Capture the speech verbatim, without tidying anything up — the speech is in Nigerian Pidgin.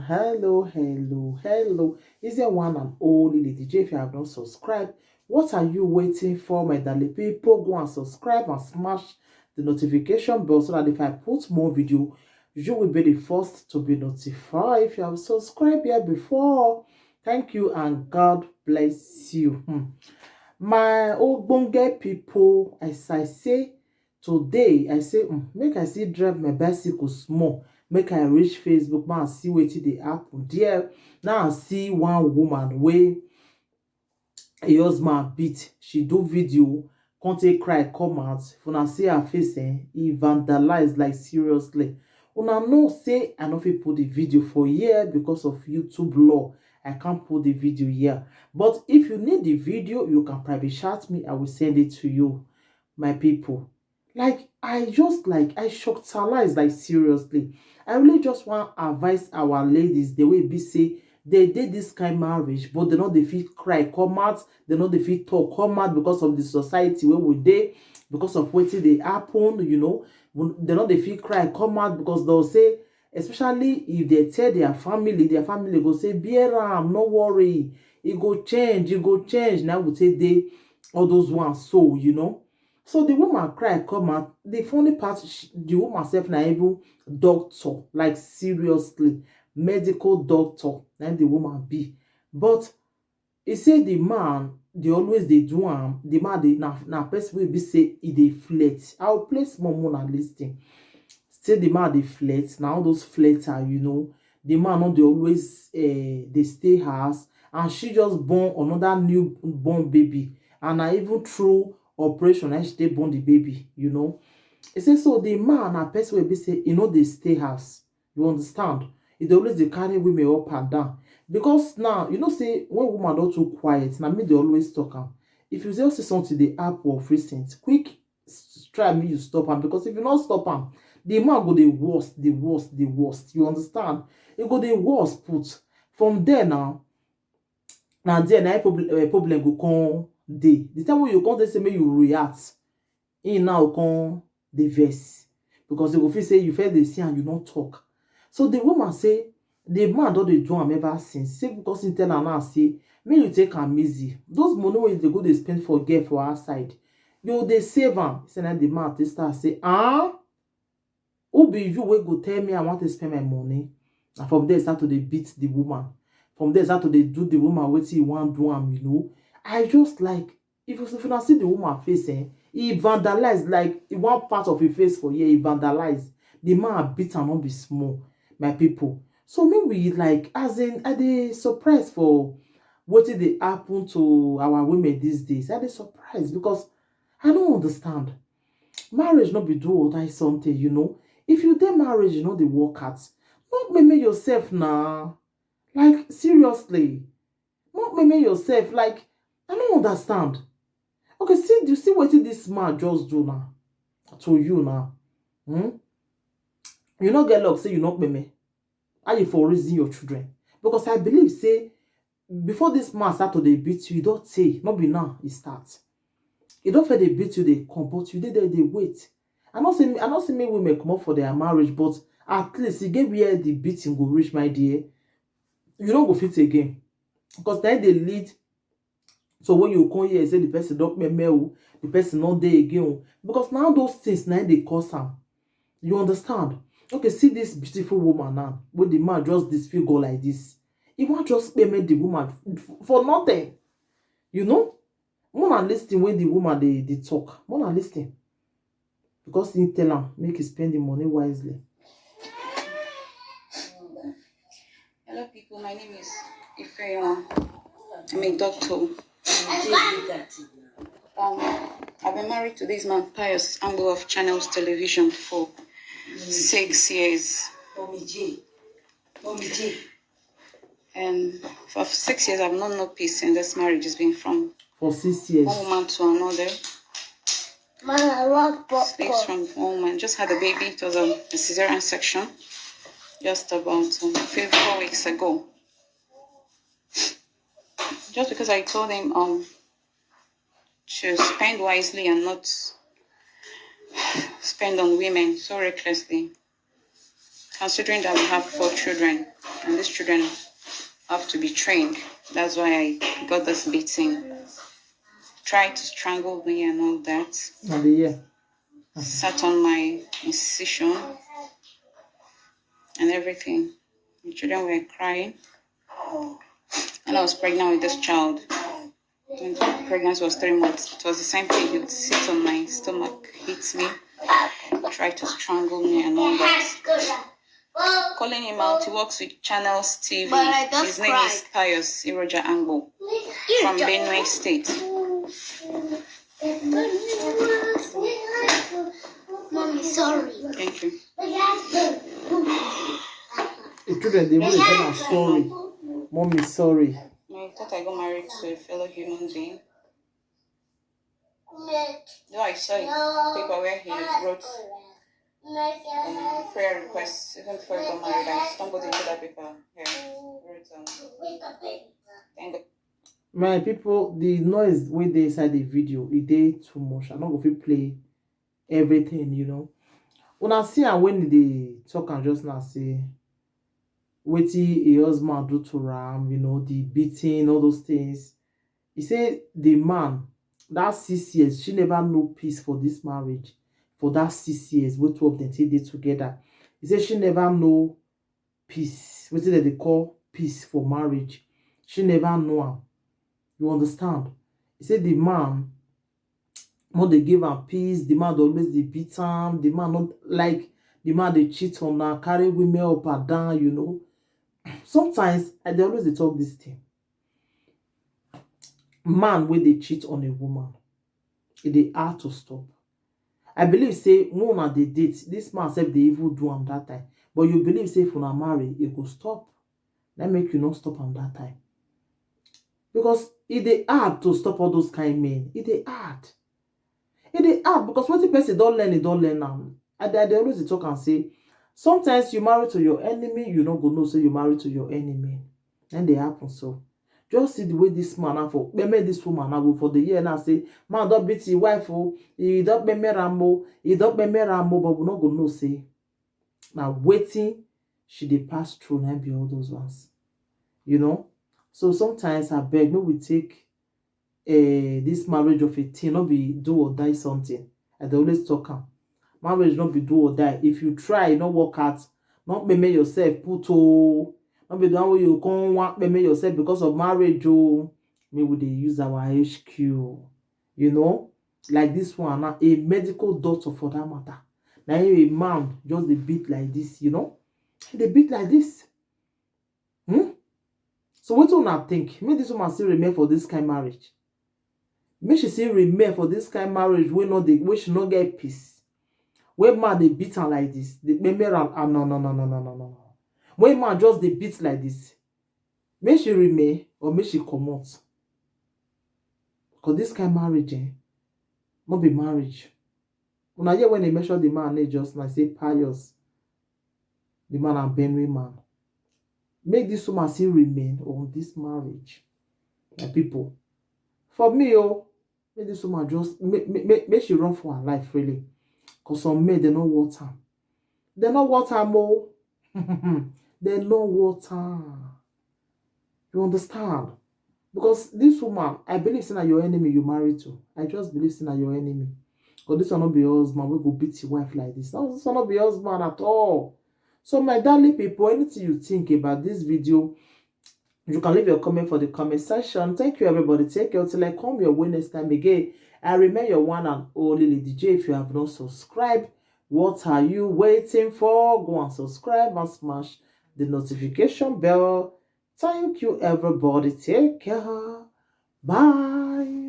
Hello, hello, hello. Is there one and only Lady J? If you have not subscribed, what are you waiting for, my darling people? Go and subscribe and smash the notification bell so that if I put more video, you will be the first to be notified. If you have subscribed here before, thank you and God bless you. Hmm. My ogbonge people, as I say, today I say, mm, make I see drive my bicycle small, make I reach Facebook, man, see wetin dey happen there. Now I see one woman wey a husband beat, she do video, come take cry come out. If una see her face, eh, e vandalize, like, seriously. Una know say I no fit put the video for here because of YouTube law. I can't put the video here. But if you need the video, you can private chat me. I will send it to you, my people. Like, I just, like, I shocked her lies, like, seriously. I really just want advise our ladies the way be say they did this kind marriage, but they not they feel cry come out, they not they feel talk come out because of the society where we dey, because of wetin dey happen, you know. They not they feel cry come out because they'll say, especially if they tell their family, their family go say, "Bear am, no worry, e go change, e go change." Now we say they, all those ones, so, you know. So the woman cry come out. The funny part, sh- the woman self na even doctor, like, seriously, medical doctor. Na the woman be, but he say the man they always they do am. The man they na na person will be say he they flirt. I'll play small more and listen. Say the man they flirt. Now all those flirter, you know, the man not they always uh, they stay house, and she just born another new born baby, and I even through operation and she dey born the baby, you know. He say so the man na person will be say he know they stay house. You understand? He dey always dey carry women up and down. Because now, you know, say when woman don't too quiet, now me they always talk am. If you say something they happen of recent, quick s- try me you stop am, because if you not stop am, the man go the worst, the worst, the worst. You understand? It go the worst put. From there now, now there na problem, problem go come dey. The time when you come dey say make you react, he now come the verse, because they go feel say you feel the see and you not talk. So the woman say the man don't they do am ever since. Say because he tell her now say, "May you take am easy. Those money wey they go they spend for girl for outside, you they save am." Say na the man take start say, "Ah, who be you wey go tell me I want to spend my money?" And from there start to they beat the woman. From there start to they do the woman wetin he want do am, you know. I just like, if you if una see the woman face, eh, he vandalize, like, e one part of his face for here, he vandalize. The man beat am not be small, my people. So me we like, as in, I dey surprise for wetin dey happen to our women these days. I dey surprise because I don't understand. Marriage not be do or die something, you know. If you dey marriage, you know the work out. Not meme yourself now. Like, seriously. Not meme yourself. Like, I don't understand. Okay, see, you see what this man just do now to you now. Hmm? You not get luck, say you not meme. How you for raising your children? Because I believe say before this man start to dey beat you, you don't say, not be now he start. You don't feel they beat you, they come, but you did they wait. I not say I not say make women come up for their marriage, but at least you get where the beating go reach, my dear. You don't go fit again. Because then they lead. So when you come here, say the person don't meme o, the person not there again o. Because now those things now they cause am. You understand? Okay, see this beautiful woman now, with the man just disfigure like this. He want just payment the woman f- for nothing. You know? Mona listen when the woman they, they talk. Mona listen. Because he tell her, make he spend the money wisely. Hello, people. My name is Ifeoma. I'm a doctor. Um, I've been married to this man, Pius Anglo of Channels Television, for six years. Mommy J. Mommy J. And for six years, I've known no peace in this marriage. It's been from For six years. One woman to another. Mama, I want Sleeps popcorn. From one woman. Just had a baby. It was a, a cesarean section. Just about um, three, four weeks ago. Just because I told him um to spend wisely and not spend on women so recklessly. Considering that we have four children, and these children have to be trained. That's why I got this beating. Tried to strangle me and all that. Now the year. Sat on my incision and everything. The children were crying. And I was pregnant with this child. When the pregnancy was three months, it was the same thing. He would sit on my stomach, hit me, try to strangle me and all that. Calling him out, he works with Channels T V. But I just His name is cried. Pius Iroja Angbo from Benue State. Mommy, sorry. Thank you. The children, they want to tell am sorry. Mommy, sorry. I thought I got married to a fellow human being. Though I saw a paper where he wrote um, prayer requests even before he got married. I stumbled into that paper. Yeah, wrote um, thank God. My people, the noise wey dey inside the video, e dey too much. I no go fit play everything, you know. Una see am when e dey talk am just now, say wetin e husband do to am, you know, the beating, all those things. He say the man, that six years, she never know peace for this marriage. For that six years, wey two of them take dey together, he say she never know peace. Wetin dem dey call peace for marriage, she never know am. You understand? He say the man no dey give am peace. The man dey always dey beat am. The man not like the man dey cheat on her, carry women up and down. You know, sometimes I dey always dey talk this thing. Man wey dey cheat on a woman, e dey hard to stop. I believe say when una dey date, this man sef dey even do am that time. But you believe say if una marry, e go stop. That make you not stop am that time. Because e dey hard to stop all those kind men. E dey hard. E dey hard because wetin person don learn, e don learn am. I dey I dey always dey talk am say sometimes you marry to your enemy, you no go know say you marry to your enemy. And dey happen so. Just see the way this man now for kpeme this woman now go for the year now say man don beat his wife o, he don kpeme am o, he don kpeme am o, but we no go know say na wetin she dey pass through na be all those ones. You know? So sometimes I beg, no we take uh, this marriage of a thing, not be do or die something. I dey always talk am. Marriage not be do or die. If you try, not work out, not payment yourself, put oh, not be the one way you come want payment yourself because of marriage oh. Me we dey use our H Q, you know, like this one now, a medical doctor for that matter. Now a man just dey beat like this, you know, dey beat like this. Hmm? So wetin una think? Make this woman still remain for this kind marriage. Make she still remain for this kind marriage wey no dey wey she no get peace. Wey man dey beat am like this, dey kpeme am ah no no no no no no no no. Wey man just dey beat like this, make she remain or make she comot. Cause this kind marriage eh, no be marriage. Una hear when they mention the man name just now, say Pius, the man and Benue man. Make this woman still remain on this marriage. My people, for me oh, make this woman just make, make, make, make she run for her life really. Cause some men they no want am. They no want am oh. They no want am. You understand? Because this woman, I believe say na your enemy you married to. I just believe say na your enemy. Because this one no be your husband wey go beat your wife like this. No, this one no be your husband at all. So my darling people, anything you think about this video, you can leave your comment for the comment section. Thank you everybody. Take care till I come your way next time again. I remain your one and only Lady J. If you have not subscribed, what are you waiting for? Go and subscribe and smash the notification bell. Thank you everybody. Take care. Bye.